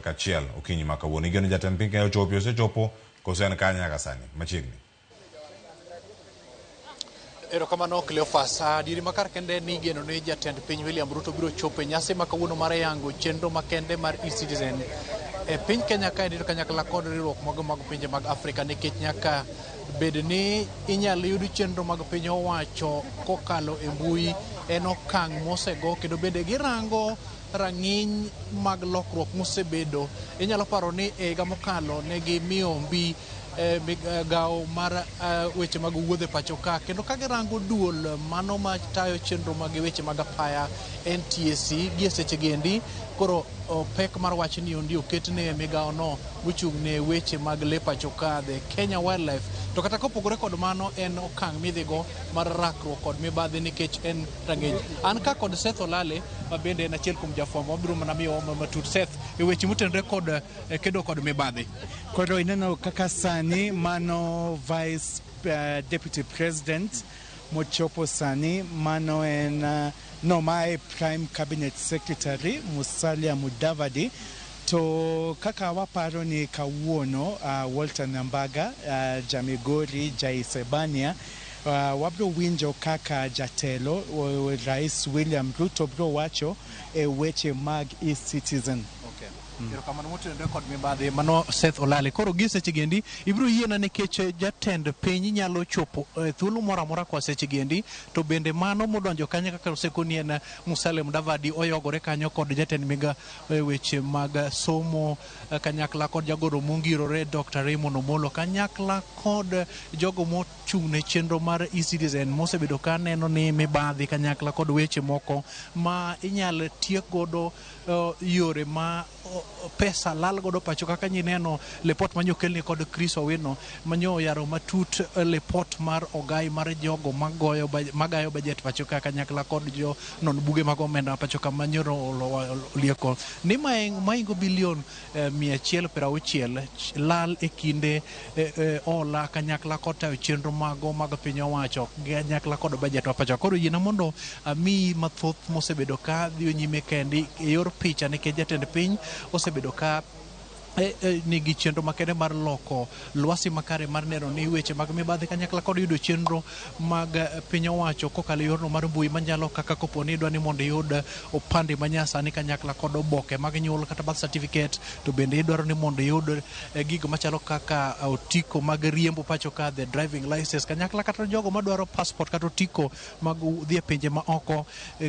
Kachiel okinyi ma kawuono. Igeno jatend piny Kenya ochopi, osechopo koso en kanye nyaka sani? Machiegni. Erokamano Cleophas. Adieri ma kar kende ni igeno ni jatend piny William Ruto biro chopo e nyasi ma kawuono mar yango chenro makende mar eCitizen e piny Kenya ka endi kanyakla kod riwruok mago mag pinje mag Afrika nikech nyaka bed ni inyal yud chenro mag piny owacho kokalo e mbui en okang' mosego kendo bende girango rang'iny mag lokruok mosebedo. Inyalo paro ni e higa mokalo ne gimiyo mbi migawo mar weche mag wuodh e pacho ka kendo ka girango duol mano matayo chenro mag weche mag apaya NTSC gi e seche gi endi koro pek mar wachni ondi oketne migawo no mochung' ne weche mag lee pacho ka the Kenya Wildlife. To kata kopogore kod mano en okang' midhigo mar rakruok kod mibadhi nikech en rang'iny. An ka kod Seth Olale ma bende en achiel kuom jafwambo mabiro mana miyo matut. Seth, e weche motenore kod kedo kod mibadhi. Koro ineno kaka sani mano vice deputy president mochopo sani mano en no mae prime cabinet secretary Musalia Mudavadi to kaka waparo ni kawuono Walter Nyambaga Jamigori Jaisebania wabro winjo kaka jatelo Rais William Ruto bro wacho e weche mag eCitizen. Okay. Erokamano motenore kod mibadhi mano Seth Olale. Koro gi seche gendi ibiro yiena nikech jatend piny nyalo chopo e thuolo moro amora kwa seche gendi to bende mano modonjo kanyo kaka osekoni en Musalia Mudavadi oyogore kanyo kod jatend miga weche mag somo kanyakla kod jagoro mongirore Dr. Raymond Omolo kanyakla kod jogo mochung' ne chenro mar eCitizen mosebedo ka neno ni mibadhi kanyakla kod weche moko ma inyal tiek godo yore ma pesa lal godo pacho kaka nyineno lipot manyo kelni kod Chris Owino manyo oyaro matut lipot mar ogai mar jogo magoyo magayo budget pacho ka kanyakla kod jo non buge mag omenda pacho ka manyoro olieko ni maingo bilion 160 lal e kinde hola kanyakla kod tayo chenro mago mag piny owacho kanyakla kod budget ma pacho. Koro yiena mondo amiyi mathoth mosebedo ka dhi nyime kendi e yor picha nikech jatend piny osebedo ka nigi chenro makende mar loko lwasi makare mar neno ni weche mag mibadhi kanyakla kod yudo chenro mag piny owacho kokalo e yorno mar mbui manyalo kaka kopo ni idwa ni mondo iyud opande manyasani kanyakla kod oboke mag nyuol kata birth certificate to bende idwaro ni mondo iyud gigo machalo kaka otiko mag riembo pacho ka the driving license kanyakla kata jogo madwaro passport kata otiko mag dhi e pinje ma oko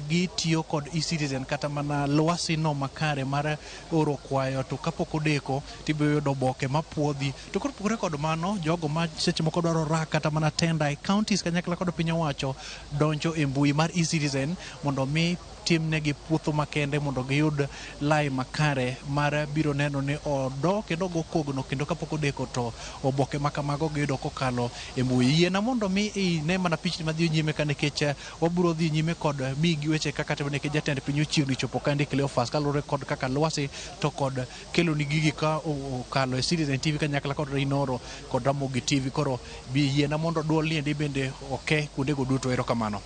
gitiyo kod eCitizen kata mana lwasi no makare mar oro kwayo to kapok odeko tibiro yudo oboke mapuodhi. To kopogore kod mano, jogo ma seche moko dwaro rak kata mana tenda e counties kanyakla kod piny owacho donjo e mbui mar eCitizen mondo mi timnegi puotho makende mondo giyud lai makare mar biro neno ni odo kendo ogo kogno kendo kapok odeko to oboke ma kamago giyudo kokalo e mbui. Yiena mondo mi ine mana pichni madhi nyime ka nikech wabiro dhi nyime kod miyi weche kaka timo nikech jatend piny ochiegni chopo kandi Cleophas kaluwore kod kaka lwasi to kod kelo ni gigi ka okalo e Citizen TV kanyakla kod Inooro kod Ramogi TV. Koro bi yiena mondo duol niendi bende oke kuondego duto. Erokamano.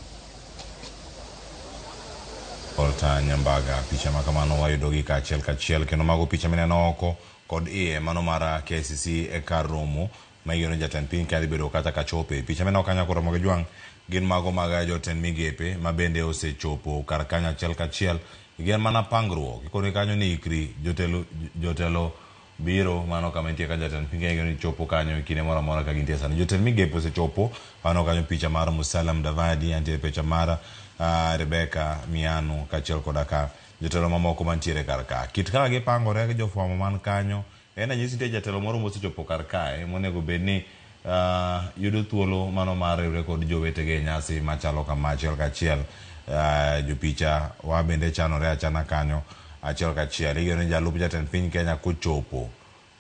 Walter Nyambaga, picha ma kamano wayudogi kaachiel kachiel kendo mago picha mineno oko kod iye mano mar KICC e kar romo ma igeno ni jatend piny ka dhi bedo kata ka chope. Picha mineno kanyo koro mag jwang' gin mago mag jotend migepe ma bende osechopo kar kanyo achiel kachiel. Gin mana pangruok. Ikoni kanyo ni ikri jotelo, jotelo biro mano kama nitie ka jatend piny Kenya igeno ni chopo kanyo e kinde moro amora ka gintie sani. Jotend migepe osechopo. Aneno kanyo picha mar Musalia Mudavadi, antiere picha mar Rebecca Miano kaachiel koda ka jotelo mamoko mantiere kar ka. Kit kaka gipangore gi jofwambo man kanyo en ranyisi nitie jatelo moro mosechopo kar kae monego bed ni yudo thuolo mano mar riwre kod jowetege e nyasi machalo kama achiel kachiel. Jopicha wa bende chanore achana kanyo achiel kachiel. Igeno ni jalup jatend piny Kenya kochopo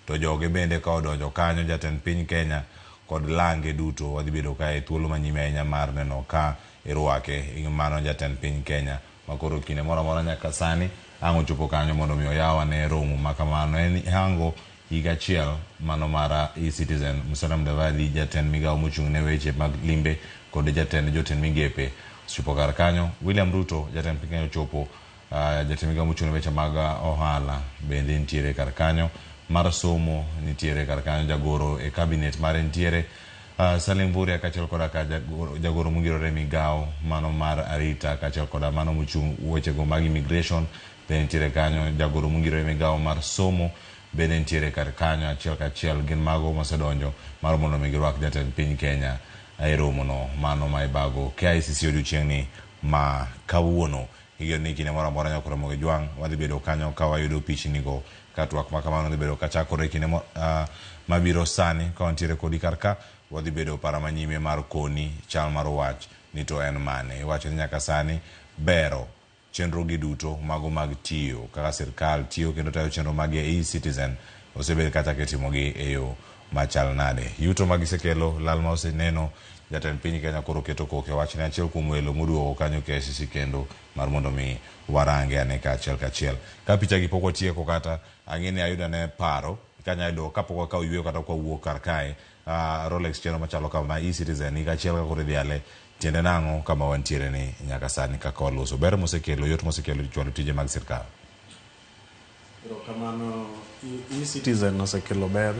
to joge bende ka odonjo kanyo jatend piny Kenya kod lange duto wadhi bedo ka e thuolo manyime ahinya mar neno ka irwake mano jatend piny Kenya makoro kinde moro amora nyaka sani ang' ochopo kanyo mondo mi oyaw ane romo ma kamano. En hango higa achiel mano mar eCitizen. Musalia Mudavadi jatend migawo mochung' ne weche mag limbe kod jatend jotend migepe osechopo kar kanyo. William Ruto jatend piny Kenya ochopo. Jatend migao mochung' ne weche mag ohala bende nitiere kar kanyo, mar somo nitiere kar kanyo, jagoro e cabinet mare nitiere, Salim Mvurya kaachiel koda ka jagoro mongirore e migao mano mar arita kaachiel koda mano mochung' wechego mag immigration bende nitiere kanyo, jagoro mongirore e migao mar somo bende nitiere kar kanyo achiel kachiel gin mago mosedonjo mar mondo mi girwak jatend piny Kenya e romono mano ma ibago KICC odiochieng'ni ma kawuono. Igeno ni kinde moro amora nyaka Ramogi Jwang' wadhi bedo kanyo ka wayudo pichni go ka twak ma kamano dhi bedo kachakore kinde mabiro sani ka wantiere kodi kar ka wadhi bedo para manyime mar koni chal mar wach ni to en mane. Iwacho ni nyaka sani bero chenro gi duto mago mag tiyo kaka sirkal tiyo kendo tayo chenro mag e-Citizen osebed kachako itimogi e yo machal nade. Yuto ma gisekelo, lal ma oseneno, jatend piny Kenya koro keto koke wachne achiel kuom welo moduogo kanyo KICC kendo mar mondo mi warange ane kaachiel kachiel. Ka picha gi pok watieko kata ang'e ni ayudo ane paro kanya yudo kapok wakawo yueyo kata kwawuok kar kae Rolex chenro machalo kama e-Citizen higa achiel ka koro idhiale tiende nang'o kama wantiere ni nyaka sani kaka waloso ber mosekelo yot mosekelo chwalo tije mag sirkal. Erokamano. E-Citizen osekelo ber.